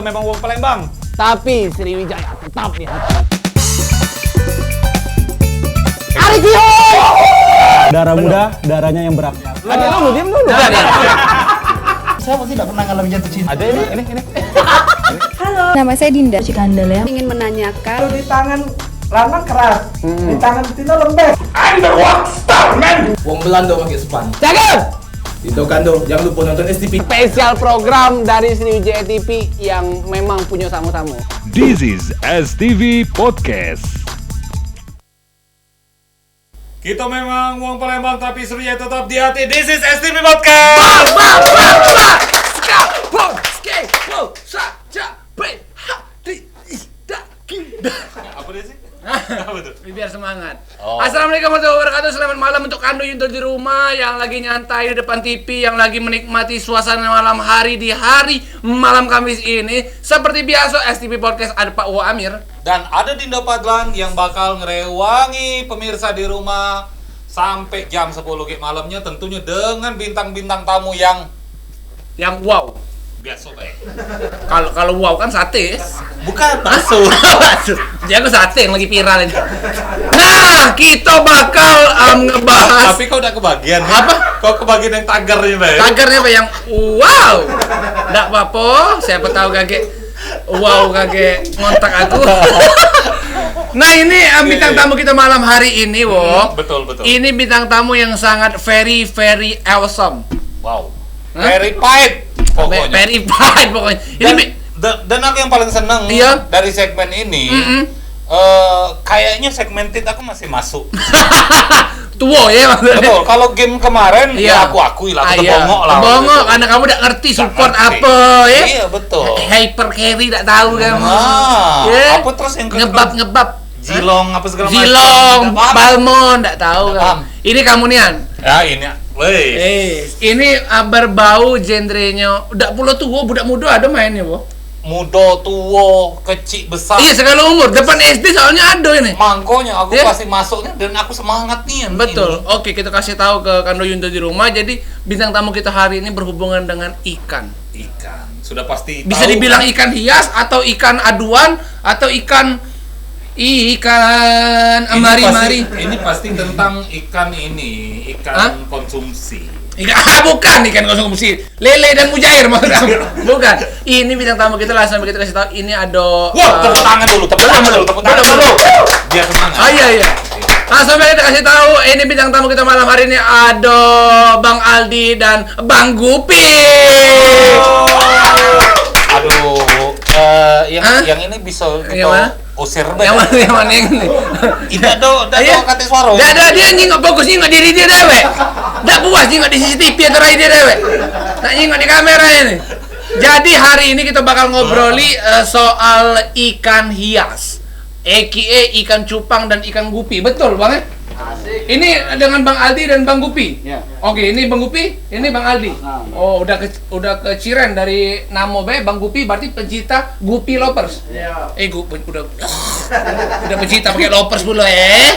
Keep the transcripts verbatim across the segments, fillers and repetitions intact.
Memang wong Palembang, tapi Sriwijaya tetap di hati. Ari Tio! Darah muda, darahnya yang berapi. Ada dulu, diam dulu. Siapa sih tidak pernah ngalami jatuh cinta? Ada ini, ini, ini. Halo. Nama saya Dinda. Cikandel ya. Ingin menanyakan. Kalau di tangan lanang keras, di tangan betina lembek. I'm the rock star, man. Wong Belando pakai sepan. Cakep. Itu kan tuh, jangan lupa nonton S T P. Spesial program dari Sriwijaya T V yang memang punya tamu-tamu. This is S T V Podcast. Kita memang wong Palembang tapi Sriwijaya tetap di hati. This is S T V Podcast. Bang, bang, bang, bang. Skap, bom, skep, bom, sa, ca, bre, ha, di, ih, da, ki, da. Apa dia sih? Apa tuh? Biar semangat. Oh. Assalamualaikum warahmatullahi wabarakatuh. Selamat malam untuk Kando Yunto di rumah yang lagi nyantai di depan T V, yang lagi menikmati suasana malam hari di hari malam Kamis ini. Seperti biasa, S T V Podcast ada Pak Uwa Amir. Dan ada Dinda Padlan yang bakal ngerewangi pemirsa di rumah sampai jam sepuluh gek malamnya, tentunya dengan bintang-bintang tamu yang Yang wow. Biasa bae. Kalau kalau wow kan sate. Bukan bakso. Bakso. Jago sate yang lagi viral ini. Nah, kita bakal um, ngebahas. Tapi kau udah kebagian. Apa? Kau kebagian yang tagarnya bae. Tagarnya apa yang wow? Ndak apa-apa. Siapa tahu kagek wow kagek ngontak aku. Nah ini um, bintang tamu kita malam hari ini, wo. Hmm, betul betul. Ini bintang tamu yang sangat very very awesome. Wow. Hah? Verified pokoknya. Verified pokoknya. Ini dan, dan, dan aku yang paling seneng iya? Dari segmen ini, mm -mm. Uh, kayaknya segmented aku masih masuk. Tuo ya maksudnya. Betul. Kalau game kemarin iya. Ya aku akui lah, aku ah, iya. Bongok lah. Bongok karena kamu tidak ngerti support apa ya. Iya betul. Hyper carry tidak tahu kamu. Ah, ya. Apa terus yang ngebab ngebab. Zilong apa segala macam. Zilong, Balmon, ndak tahu kan. Ini kamu nian. Ya, ini. Weh. Eh, ini ah, berbau genrenya. Dak pulo tuo, budak muda ada mainnya, wo. Muda, tuo, kecil, besar. Iya, segala umur. Depan S D soalnya ada ini. Mangkonya aku ya? Pasti masuknya dan aku semangat nih. Betul. Ini. Oke, kita kasih tahu ke Kando Yunto di rumah. Jadi bintang tamu kita hari ini berhubungan dengan ikan. Ikan. Sudah pasti. Bisa tahu, dibilang kan? Ikan hias atau ikan aduan atau ikan Ikan mari-mari. Ini pasti tentang ikan ini, ikan Hah? Konsumsi. Ikan, ah, bukan ikan konsumsi. Lele dan mujair maksud aku. Bukan. Ini bintang tamu kita langsung kita kasih tahu. Ini ada. Wah, uh, tepuk tangan dulu, tepuk tangan dulu, tepuk tangan dulu. Biar semangat. Oh iya iya. Langsung kita kasih tahu. Ini bintang tamu kita malam hari ini ada Bang Aldi dan Bang Gupi. Oh. Aduh, uh, yang Hah? Yang ini bisa kita. Yang mana? Usir be. Yang mana yang mana yang ni? Idak do, dak do kate suara. Dak do, dia nyingok fokus nyingok diri dia dewek. Dak puas nyingok di C C T V atau rai dia dewek. Nak nyingok di kamera ini. Jadi hari ini kita bakal ngobroli uh, soal ikan hias. A K A ikan cupang dan ikan gupi. Betul, Bang eh? Asik. Ini dengan Bang Aldi dan Bang Gupi. Ya. Oke, ini Bang Gupi, ini Bang Aldi. Ah. Oh, udah ke, udah keciren dari namo bae Bang Gupi berarti pecinta Gupi Lovers. Iya. Eh, gu, udah udah pecinta pakai Lovers pula eh.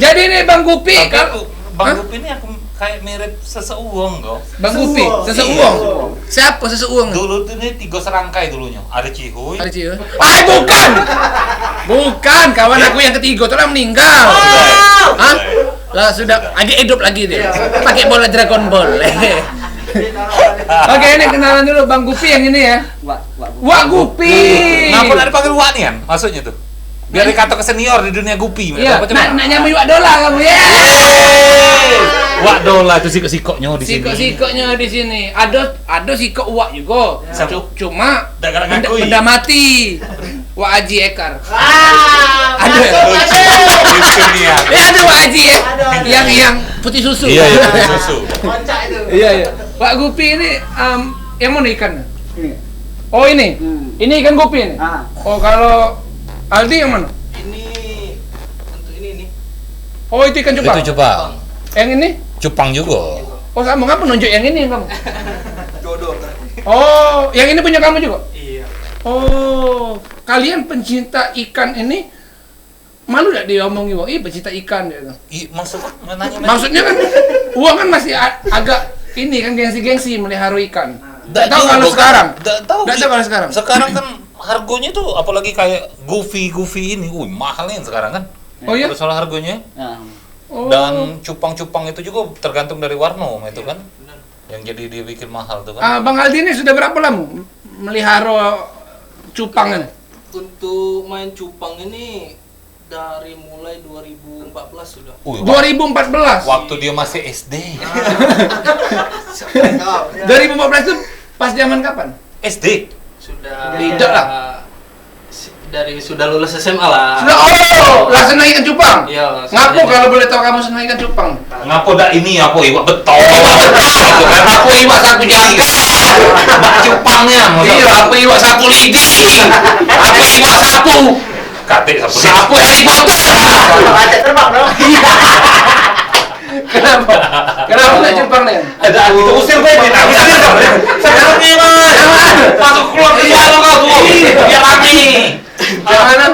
Jadi ini Bang Gupi. Tapi aku, Bang Gupi ini aku kayak mirip seseuang kok. Bang Gupi, seseuang. Iya. Siapa seseuang? Dulu tuh ini tiga serangkai dulunya. Ada Cihui. Ada Cihui. Ah, bukan. Bukan, kawan aku yang ketiga tu lah meninggal. Oh. Hah? Lah sudah, lagi hidup lagi dia. Pakai bola Dragon Ball. Oke, ini kenalan dulu Bang Gupi yang ini ya. Wak, Wak Gupi. Wak Gupi. Ngapa nak dipanggil Wak ni kan? Maksudnya tuh. Biar dikata ke senior di dunia gupi. Iya. Nak, nak nyamai Wak Dola kamu. Yeay. Wak Dola itu sikok-sikoknya di sini. Sikok-sikoknya di sini. Ada ada sikok Wak juga. Siapa? Cuma dah galak ngakui. Benda mati. Wak Haji Ekar. Ah, ada. Eh ada Wak Haji ya. Yang yang putih susu. Iya, iya, putih susu. Iya, iya. Pak Gupi ini um, yang mana ikan? Ini. Oh ini. Hmm. Ini ikan gupi ini. Ah. Oh kalau Aldi yang mana? Ini untuk ini nih. Oh itu ikan cupang. Itu cupang. Yang ini? Cupang juga. Oh sama ngapa nunjuk yang ini kamu? Jodoh. Oh, yang ini punya kamu juga? Iya. Oh, kalian pencinta ikan ini Malu dak diomongi wong, ih pecinta ikan gitu. I, maksud, nanya, maksudnya kan uang kan masih agak ini kan gengsi-gengsi melihara ikan. Ndak tahu kalau sekarang. Ndak tahu. Ndak tahu kalau sekarang. Sekarang kan harganya tuh, apalagi kayak Goofy, Goofy ini, wih, mahal nih sekarang kan. Oh, iya? Terus soal harganya. Nah. Oh. Dan cupang-cupang itu juga tergantung dari warna itu kan. Benar. Yang jadi dia bikin mahal tuh kan. Ah, Bang Aldi ini sudah berapa lama melihara cupang ini? Untuk main cupang ini dari mulai dua ribu empat belas sudah. Wih, dua ribu empat belas. Waktu dia masih S D. Dua ribu empat belas itu pas zaman kapan? S D. Sudah. Tidak lah. Si-, dari sudah lulus S M A lah. Sudah, oh, lah seneng ikan cupang. Iya. Ngapo kalau boleh tahu kamu seneng ikan cupang? Ngapo dak ini, apo iwak betok? Iwak betok. Apo iwak sapu jagat? Dak cupangnya, maksud. Iya, apo iwak sapu lidi? Apo iwak sapu? Katik sapu lidi. Sapu Harry Potter. Katik terbang, bro. Kenapa? Kenapa nak cupang nih? Ada, kita usir bae, kita usir. Sekarang nih, Mas. Jangan. Masuk keluar ke dalam kau tuh. Iya. Biar rame. Gimana?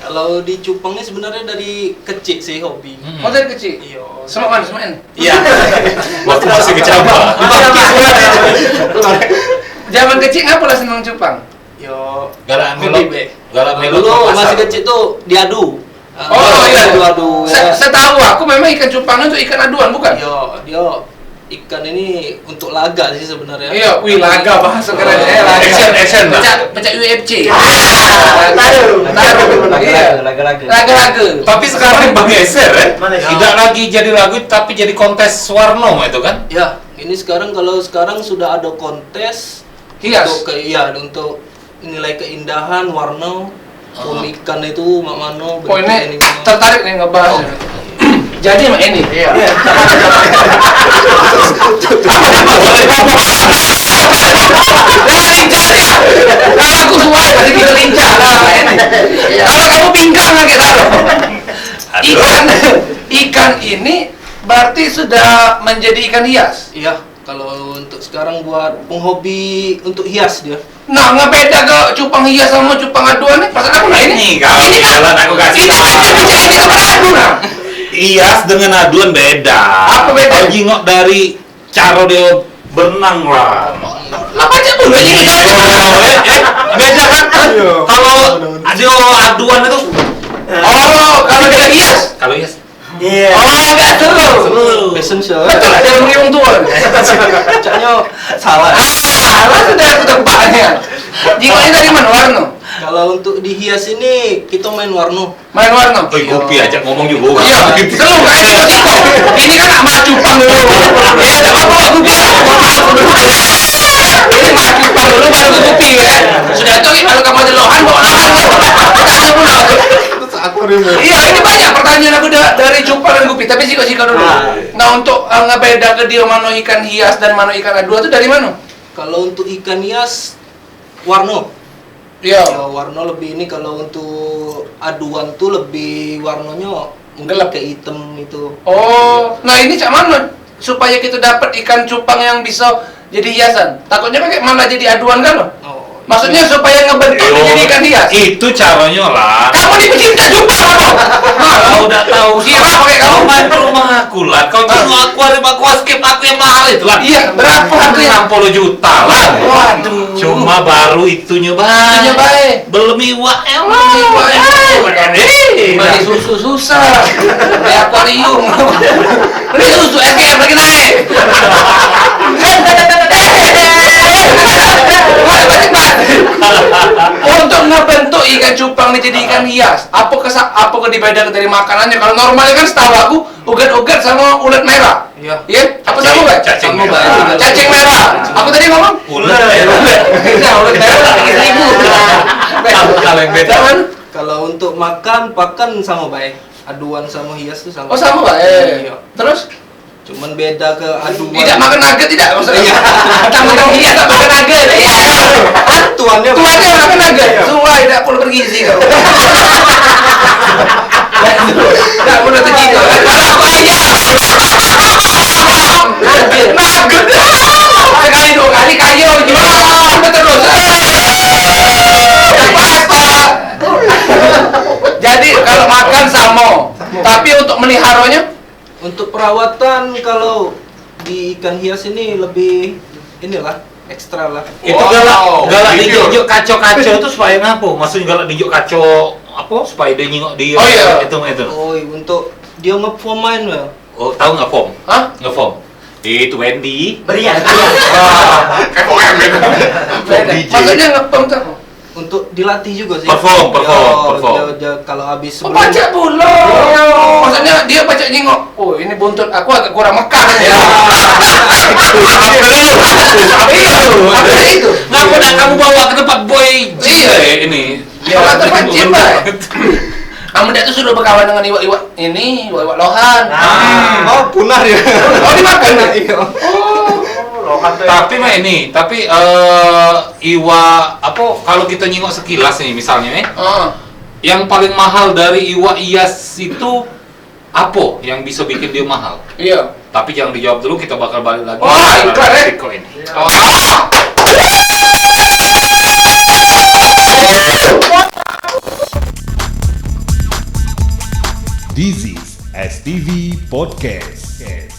Kalau di cupang ni sebenarnya dari kecil sih hobi. Hmm. Oh, dari kecil? Iya. Semak mana, semak mana? Iya. Waktu masih kecil. Zaman kecil ngapa lah seneng cupang? Yo, galak hobi melok, be. Galak melok. Dulu masih kecil tuh diadu. Oh, iya. Adu-adu, ya. Setahu aku memang ikan cupang itu ikan aduan, bukan? Yo, dia ikan ini untuk laga sih sebenarnya. Iya, wih, laga bahasa keren, eh, laga. Action, action, lah. Pecah, pecah U F C. Taruh, taruh. Iya. Laga-laga. Laga-laga. Tapi sekarang bergeser, eh. Mana sih? Tidak lagi jadi lagu, tapi jadi kontes warna itu kan? Ya, ini sekarang, kalau sekarang sudah ada kontes. Hias. Untuk ke, iya, untuk nilai keindahan, warna, ah, ikan itu mak mano, oh, bentuk ini ini mak mano. Tertarik nih ngebahas. Oh. Jadi mak ini. Iya. Nah, lincah dia. Kalau aku suai, pasti kita lincah. Nah, ini. Iya. Kalau kamu pinggang lagi taruh. Aduh. Ikan, ikan ini berarti sudah menjadi ikan hias. Iya. Kalau untuk sekarang buat penghobi untuk hias dia. Nah, ngebeda ke cupang hias sama cupang aduan ni? Perasaan aku nah ini. Ini kau ini kan, jalan aku kasih ini tahu. Kan kecil kita beradu nah. Hias dengan aduan beda. Apa beda? Kau jingok dari cara dia berenang lah. Lah, pacak dulu ini. Eh, eh, beda kan? Ayo. Kalau dia aduan itu. Oh, kalau dia hias. Kalau hias. Iya. Oh, agak seru. Seru. Fashion show. Betul, ada yang meriung tua. Caknya salah. Ah, salah sudah aku tebaknya. Jingoknya dari mana warna? Kalau untuk dihias ini, kita main warna. Main warna? Oi, kopi aja ngomong juga. Iya, seru kan? Ini kan nak maju pang dulu. Iya, tak apa-apa, aku bilang. Ini maju pang dulu, baru kopi, ya. Sudah itu, kalau kamu ada lohan, bawa lohan. Tanya pula. Terus aku ribet. Iya, ini banyak pertanyaan aku da-, dari cupang dan kopi, tapi sikok-sikok dulu. Nah, iya. Nah, untuk, eh, ngebeda ke dia mano ikan hias dan mano ikan aduan tu dari mano? Kalau untuk ikan hias, warna. Iya. Ya, warna lebih ini, kalau untuk aduan tu lebih warnanya mungkin gelap, kayak hitam itu. Oh, nah ini cak mano supaya kita dapat ikan cupang yang bisa jadi hiasan? Takutnya pakai malah jadi aduan kan lo? Oh. Maksudnya supaya ngebentuk jadi ikan hias. Itu caranya lah. Kamu ni pecinta cupang apa? Kau dak tahu. Kira pakai kamu. Kau main ke rumah aku lah. Kau jenguk aku, hari aku skip aku yang mahal itu lah. Iya, berapa harganya? Enam puluh juta lah. Waduh. Cuma baru itunya bae. Itunya bae. Belum iwak, ya. Belum iwak, ya. Eh, beli susu susah. Beli akuarium. Beli susu S G M lagi naik. Untuk ngebentuk ikan cupang ni jadi ikan hias, apa kesa-, apa ke dibeda dari makanannya? Kalau normalnya kan setahu aku, uget-uget sama ulet merah. Iya. Iya? Apa sama, Bang? Cacing merah. Cacing merah. Apa tadi ngomong? Ulet merah. Ulet. Nah, ulet merah lagi seribu. Kalau yang beda? Kalau untuk makan, pakan sama bae. Aduan sama hias tu sama. Oh, sama bae. Iya. Terus? Cuman beda ke aduan. Tidak makan nugget tidak maksudnya? Iya. Tambah-tambah hias tak makan nugget. Iya. Tuannya. Tuannya makan nugget. Iya. Suai, tidak perlu bergizi kau. Tidak perlu terjadi. Kalau aku aja. Nugget. Sekali dua kali kaya juga. Terus. Pasta. Jadi kalau makan sama, tapi untuk meliharanya? Untuk perawatan, kalau di ikan hias ini lebih inilah, Ekstra lah. Itu galak, galak dijunjuk kaco-kaco tu supaya ngapo? Maksudnyo galak dijunjuk kaco apo? Supaya dio nyingok dio. Oh, iyo. Itu, itu. Oh, untuk dio ngeform main, Bang. Oh, tahu ngeform? Hah? Ngeform. Itu Wendy. Berian. Wah, F O M itu. Form D J. Maksudnya ngeform tuh? Untuk dilatih juga sih. Perform, perform, Yo, perform. Dia, dia, kalau habis Oh, pacak pulo. Maksudnya dia pacak nyingok. Oh, ini buntut aku agak kurang Mekah ya. Apa itu? Ngapa nak kamu bawa ke tempat boy Iya. Ini? Ya, kata pancing, Bay. Kamu dak tuh suruh berkawan dengan iwak-iwak ini, iwak-iwak lohan. Oh, punah dia. Oh, dimakan? Iya. Tapi mah ini, tapi eh iwa apa kalau kita nyingok sekilas nih misalnya nih, Heeh. Yang paling mahal dari iwak hias itu apa yang bisa bikin dia mahal? Iya. Tapi jangan dijawab dulu, kita bakal balik lagi. Oh, iklan, eh? Berikut ini. This is S T V Podcast.